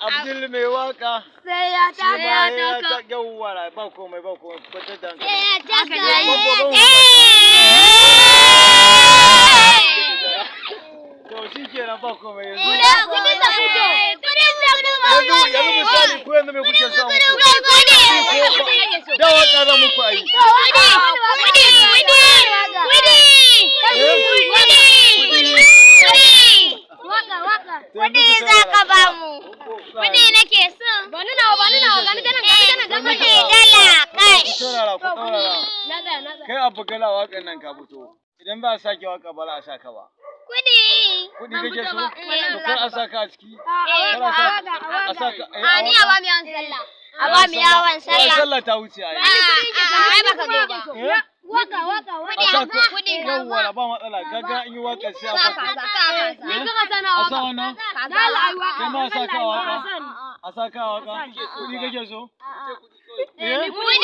Abdul mai waka. Sai ya Shi ma ya ta yawwa, ba komai, ba komai, kwantar da hankali. Sai ya taka. To shi kenan, ba komai yanzu. Kudin sa fito. Kudin sa. Yanzu misali, ku yanzu me kuke so muku? Da waka za muku ayi. Kudi, kudi, kudi, kudi, kudi. Waka, waka. To yanzu Kudi ku za ka saurara. ba mu. Kudi nake so. Bani nawa, bani nawa, gani gani gani gani gani. Kudi dala Ku cash. saurara, ku saurara. Na tsaya, na tsaya. Kai abu gala wakan nan ka fito. Idan ba a sake waka ba, za a saka ba. Kudi. Kudi kake so? Ba. To kar a saka a ciki. Eh, Kar a saka A ni a ba mu yawan sallah. A ba mu yawan Ai sallah. sallah ta wuce ai. A ai baka zo ba. Eh? Waka, waka, A sa ku Kudi. yawwa, ba matsala. Kaga in yi waka sai a Ka baka. kaza, ka kaza. Ni A sa wannan? Kai ma a saka waka? A saka waka? Kudi kake so? Eh? Kudi.